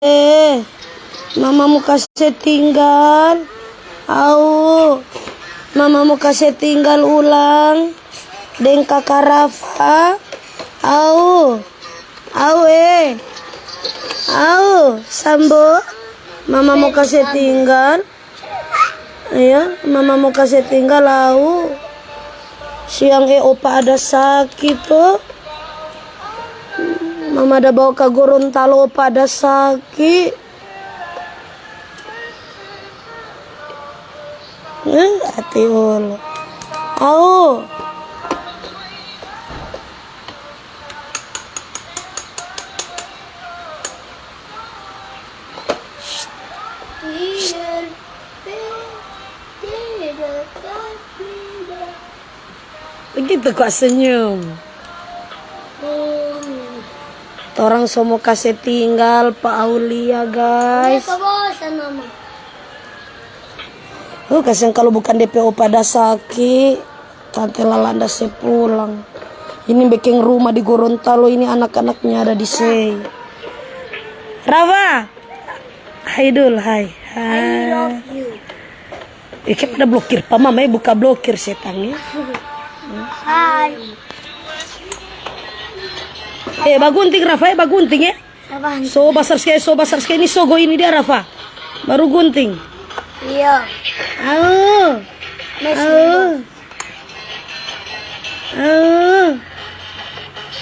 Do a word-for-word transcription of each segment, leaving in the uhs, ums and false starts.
Eh, mama mo kase tinggal. Au, mama mo kase tinggal ulang deng kaka Rafa. Au, au, eh. Au, Sambo, mama mo kase tinggal. Iya, mama mo kase tinggal, au. Siang, eh, opa ada saki to. Mama ada bawa ka Gorontalo, opa ada saki. Eh, ati olo. Au. Begitu kok senyum. Torang so mo kase tinggal pa Aulia, guys. Iya, so bosan, Mama. Uh, kasiang kalu bukan depe opa da saki, tante Lalanda se pulang. Ini beking rumah di Gorontalo, ini anak-anaknya ada di sei. Rafa, hai dul, hai. Hai. I love you. Eh, ke pada blokir pa mama, eh, buka blokir setang, eh. Hai. Eh, bagunting, Rafa, eh, bagunting, eh. Apaan? So basar skali, so basar skali. Ini sogo ini dia, Rafa. Baru gunting. Iya. Au. Mes. Au. Au.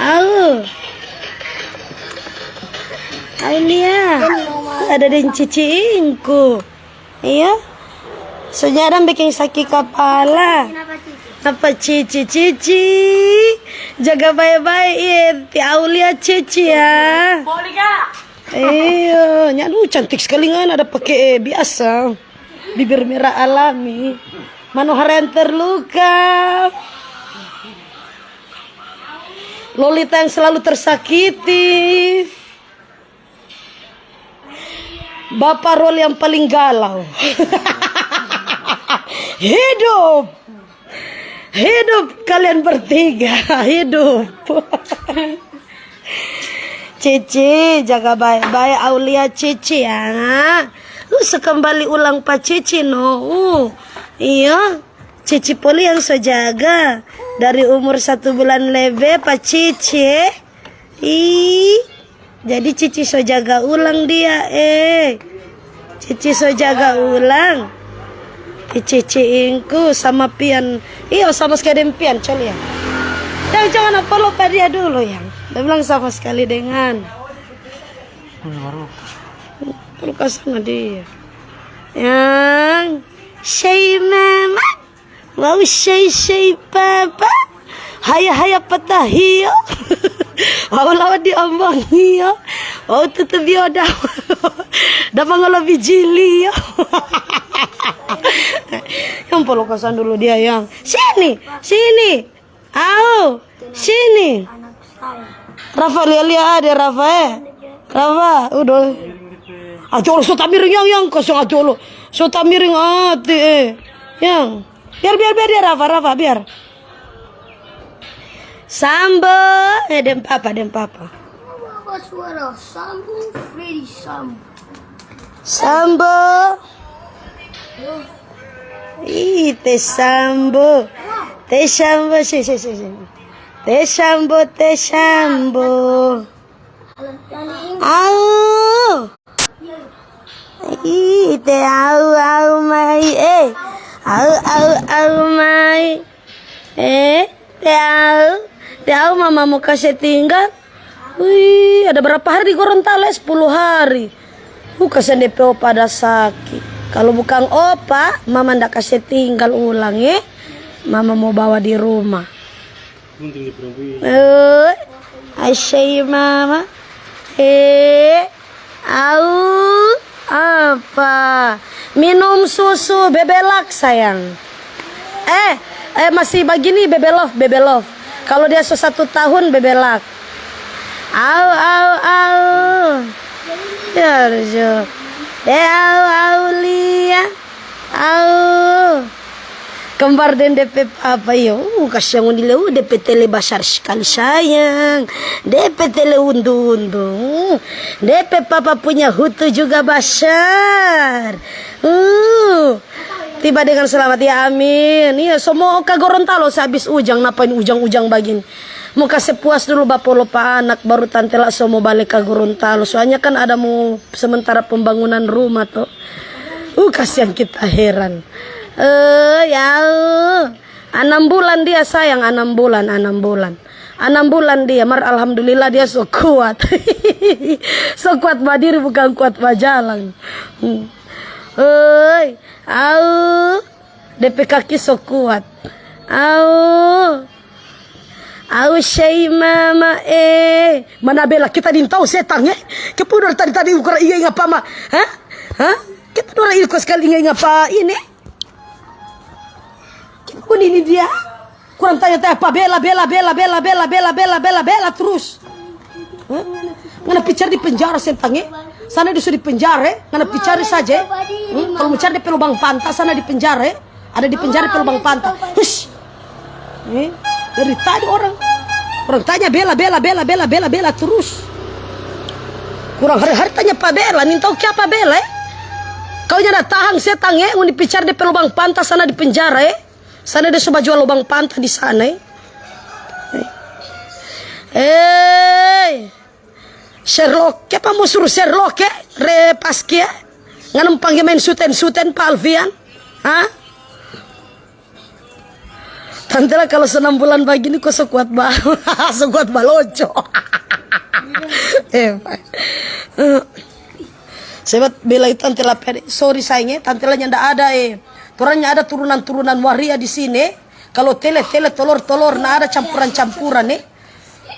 Au. Au, lia. Ini mau ma- Ada deng cicingku. Iya. So jarang biking saki kapala. Kenapa, Cici? Apa, Cici, Cici? Jaga bae-bae, iya, ti Aulia, Cici, ya. Boleh, Kak? Iya, nya, aduh, cantik skali ngana ada pake, eh, biasa. Bibir merah alami. Manohara yang terluka. Lolita yang selalu tersakiti. Bapa Rol yang paling galau. Hidup. Hidup kalian bertiga. Hidup. Cici, jaga bae-bae Aulia, Cici, ya. Lu se kembali ulang pa Cici, no. Uh, iya. Cici Poli yang so jaga. Dari umur satu bulan lebe pa Cici. Ih, jadi Cici so jaga ulang dia, eh. Cici so jaga ulang. Ih, Cici ingku sama Pian. Iyo, sama skali deng Pian, coli ya. Yang jangan apa lupa dia dulu, yang. Dia bilang sama skali dengan. Kulkas sama dia. Yang, "Shei mama, wau shei shei papa, haya haya patahio, wau lawa di ombong hio, wau tutu bio dawa, dapa ngolo bijilio." Yang polokasan dulu dia, yang. "Sini, sini." Au, sini. Rafa, lia-lia ade, Rafa, eh. Rafa, udah. Ati olo, so tamiring, yang, yang, kosong ati olo. So tamiring ati, eh. Yang. Biar, biar, biar dia, Rafa, Rafa, biar. Sambo, eh, deng papa, deng papa. Apa suara Sambo, Freddy Sambo? Sambo. Ih, te Sambo. Te Sambo, si, si, si, si. Te Sambo, te Sambo. Au. Ih, te au, au mai, eh. Au, au, au mai. Eh, te au. Te au, mama mo kase tinggal. Wih, ada berapa hari di Gorontalo, eh? Sepuluh hari. Uh, kasiang depe opa ada saki. Kalu bukang opa, mama nda kase tinggal ulang, eh. Mama mo bawa di rumah. Gunting di perempuan. Eh, I say mama. Eh, au, apa? Minum susu bebelak, sayang. Eh, eh, masih bagini, bebe love, bebe love. Kalu dia so satu tahun, bebelak. Au, au, au. Ya, Rujo. Eh, au, au, lia. Au. Gambar deng depe papa, iyo. Uh, kasiang ngoni lia, uh, depe tele basar skali, sayang. Depe tele undu-undu. Uh, depe papa punya hutu juga basar. Uh, tiba dengan selamat, ya, amin. Iya, so mo ka Gorontalo, se abis ujang, napa ini ujang-ujang bagini? Mo kase puas dulu bapolo pa anak, baru tante laso mo bale ka Gorontalo. Soalnya kan ada mo sementara pembangunan rumah to. Uh, kasiang kita, heran. Eh, ya, eh. Anam bulan dia, sayang, anam bulan, anam bulan. Anam bulan dia, mar alhamdulillah dia so kuat. So kuat badiri, bukan kuat bajalang. Hmm. Oi, au. Depe kaki so kuat. Au. Au, sei mama, eh. Mana Bella, kita nintau setang, eh? Kepu dari tadi-tadi ukuran inga-inga pa ma. Hah? Hah? Kita dua ini kos kali inga-inga pa ini. Kepu ini dia. Kurang tanya-tanya pa Bella, Bella, Bella, Bella, Bella, Bella, Bella, Bella, Bella terus. Hah? Ngana picar di penjara setang, eh? Sana dia sudah di penjara, eh? Ngana picar saja, eh? Hmm? Kalau mo cari depe lubang panta, sana di penjara, eh? Ada di penjara pe lubang panta. Hush. Eh, dari tadi orang, orang tanya Bella, Bella, Bella, Bella, Bella, Bella terus. Kurang hari-hari tanya pa Bella, nintau kiapa Bella, eh? Kau nyanda tahang setang, eh? Ngoni picar depe lubang panta sana di penjara, eh? Sana dia so bajual lubang panta di sana, eh? Eh. Sherlock, kiapa mo suru Sherlock, eh? Re pas kia? Ngana mo pangge main suten-suten pa Alfian? Hah? Tante la, kalau so enam bulan bagini, ko so kuat ba-, so kuat baloco. Eh, sebab Bella itu tante la pede. Sorry, sayang, eh. Tante la nyanda ada, eh. Torang nya ada turunan-turunan waria di sini, eh. Kalau tele-tele, tolor-tolor, na ada campuran-campuran, eh.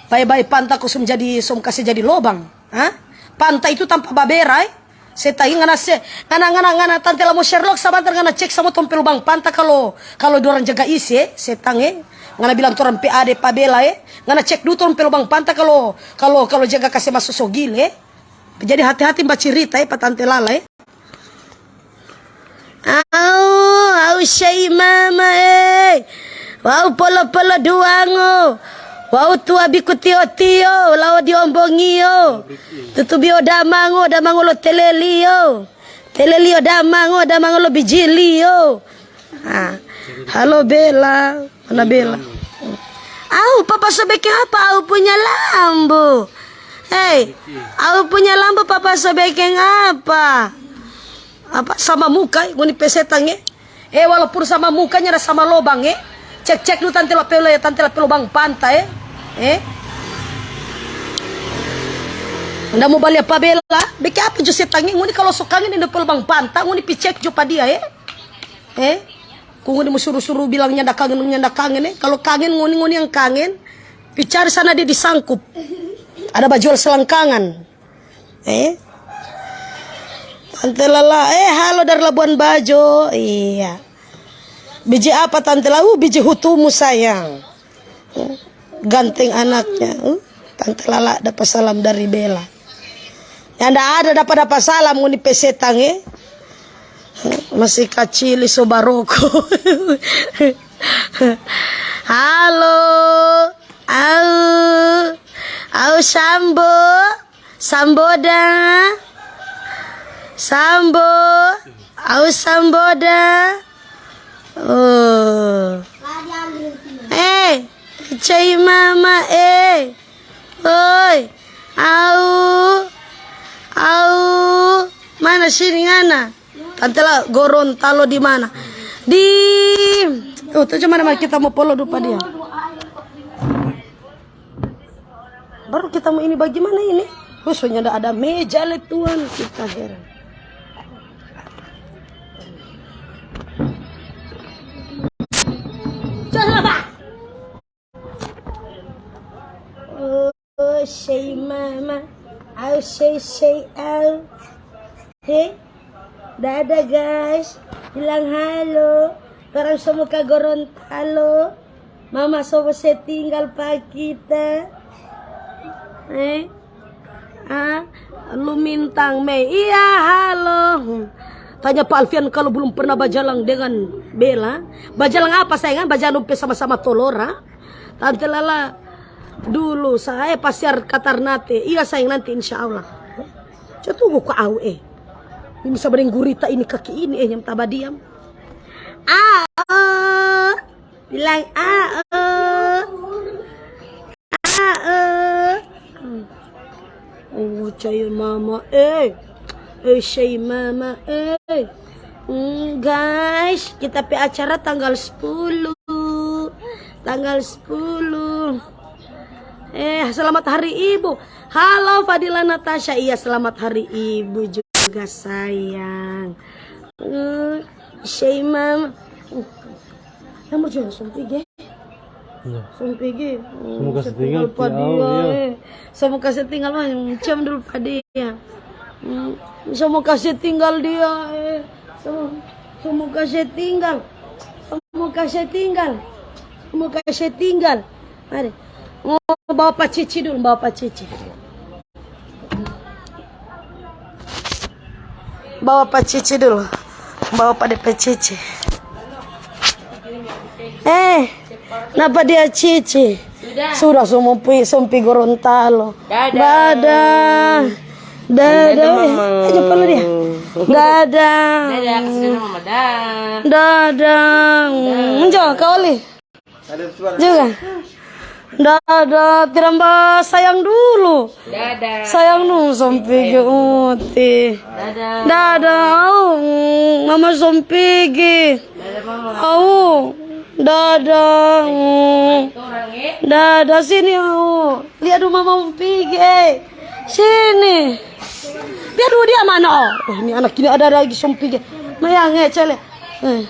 Bae-bae panta ko som jadi, som kase jadi lobang, ha? Panta itu tampa babera, eh. Setang, eh, ngana se-, ngana, ngana, ngana, tante la mo Sherlock sabantar, ngana cek sama tong pe lubang panta kalo, kalo dorang jaga isi, eh, setang, eh. Ngana bilang torang pe ade pa Bella, eh. Ngana cek dulu torang pe lubang panta kalo, kalo, kalo jaga kase maso sogil, eh. Jadi hati-hati bacirita, eh, pa tante Lala, eh. Au, au sei mama, eh. Wau polo-polo duango. Wau tua biku tio-tio, lao diombongio. Tutu bio damango, damango lo telelio. Telelio damango, damango lo bijilio. Ah, halo Bella. Mana Bella? Au, papa so beking apa? Au punya lambu. Hei, au punya lambu papa so beking apa? Apa sama muka, eh, ngoni pe setang, eh? Eh, walaupun sama mukanya, ada sama lobang, eh? Cek-cek dulu tante la pe, tante la pe lobang panta, eh? Eh? Nda mo balia pa Bella, beking apa jo setang, eh? Ngoni kalo so kangen deng de pe lobang panta, ngoni pi cek jo pa dia, eh? Eh? Kong ngoni mo suru-suru bilang nyanda kangen, nyanda kangen, eh? Kalo kangen, ngoni, ngoni yang kangen, pi cari sana dia di Sangkup. Ada bajual selangkangan. Eh? Tante Lala, eh, halo dari Labuan Bajo. Iya. Biji apa, Tante Lala? Uh, biji hutumu, sayang. Ganteng anaknya. Uh, Tante Lala dapa salam dari Bella. Nyanda ada dapa-dapa salam ngoni pe setang, eh. Masih kacili so baroko. Halo. Au. Au Sambo. Samboda. Sambo. Au Samboda. Oh. Eh, cei mama, eh. Oi. Au. Au. Mana sini ngana? Tante la, Gorontalo di mana? Di, oh, tu cuma mana kita mo polo dupa dia. Baru kita mo ini bagaimana ini? Khususnya ada, ada meja le Tuhan, kita heran. Oh, say mama, au say say au. He, dada guys, bilang halo. Torang so mo ka Gorontalo. Mama so mo se tinggal pa kita. Eh, ah, Lumintang me. Iya, halo. Hmm. Tanya pa Alfian kalu belum pernah bajalang dengan Bella. Bajalang apa, sayang? Bajalang dong pe sama-sama tolor, a? Tante Lala dulu, saya pasiar ka Ternate. Iya, sayang, nanti insya Allah. Coba tunggu ko au, eh. Ini sama deng gurita ini kaki ini, eh, yang taba diam. Au. Bilang, "Ao. Ao." Oh, caya mama, eh. Eh, say mama, eh. Hmm, guys, kita pe acara tanggal sepuluh. Tanggal sepuluh. Eh, selamat Hari Ibu. Halo, Fadila Natasha. Iya, selamat Hari Ibu juga, sayang. Eh, say mama. Yang mau jual sumpit, ge? Iya. Sumpit, ge. Hmm, semua kasih tinggal pa dia, eh. Semua kasih tinggal, mah, cium dulu pa dia. Hmm, semua kasih tinggal dia, eh. Semua, semua kasih tinggal. Semua kasih tinggal. Semua kasih tinggal. Mari. Mau bawa pa Cici dulu, bawa pa Cici. Bawa pa Cici dulu. Bawa pa depe Cici. Eh, napa dia Cici? Sudah. Sudah, so mo pi, so mo pi Gorontalo. Dadah. Dadah. Dadah, eh. Mama. Aja pala dia. Dadah. Dadah, kasih dadah, Mama. Dah. Dadah. Dadah. Enjo, kau li. Juga. Dadah, tiramba sayang dulu. Dadah. Sayang nu so mo pigi uti. Dadah. Dadah, au, mama so mo pigi. Dadah, mama. Au, dadah. Dadah, sini, au. Lia dulu mama mo pigi, eh. Sini. Lia dulu dia mana, oh. Oh, ini anak ini ada lagi so mo pigi. Mayang, eh, cele. Eh.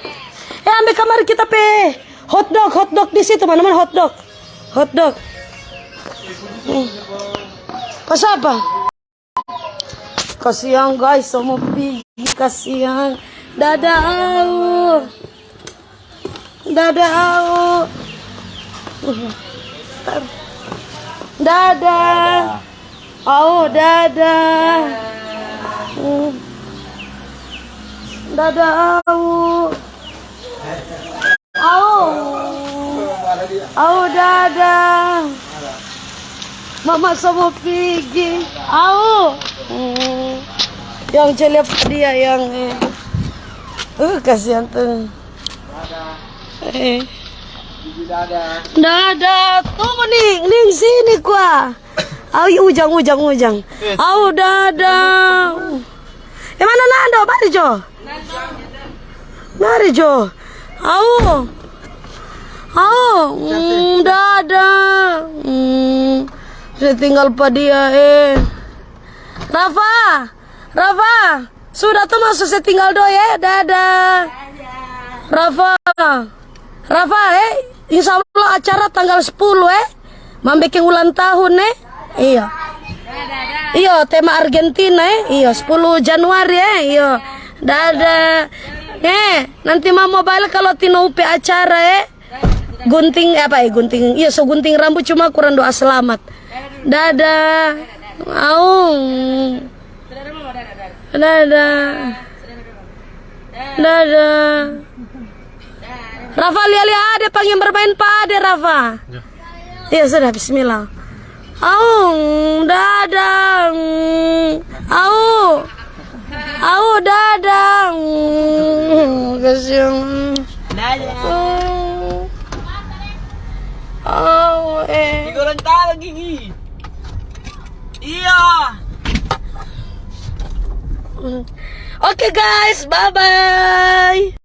Eh, ambe kamari kita pe. Hotdog, hotdog di situ, mana-mana hotdog. Hotdog. Hmm. Pas apa? Kasiang, guys, so mo pigi, kasiang. Dadah, au. Dadah, au. Dadah. Au, dadah. Hmm. Dadah, au. Au. Au, dadah. Mama so mo pigi. Au. Hmm. Yang cele pa dia yang, eh. Uh, kasihan tu. Eh. Dadah. Tunggu, Ning. Ning, sini kwa. Au, ujang, ujang, ujang. Eh. Au, dadah. Eh, mana Nando? Mari jo. Mari jo. Au. Au. Mm, dadah. Mm. Saya tinggal pa dia, eh. Rafa. Rafa. Sudah tu maso se tinggal doi, eh. Dadah. Rafa. Rafa, eh. Insya Allah acara tanggal sepuluh, eh. Mambeking ulang tahun, eh. Iyo. Iyo, tema Argentina, eh. Iyo, sepuluh Januari, eh. Iyo. Dadah. Eh, nanti mama balik kalau Tino upe acara, eh. Gunting, eh, apa, eh, gunting. Iyo, so gunting rambut cuma kurang doa selamat. Dadah. Au. Dadah. Dadah. Rafa, lia-lia ade, panggil bermain pa ade, Rafa. Ya. Iya, sudah, bismillah. Au, dadah. Au. Au, dadah. Kasiang. Dadah. Au, eh. Di Gorontalo, Gigi. Iya. Oke, guys, bye-bye.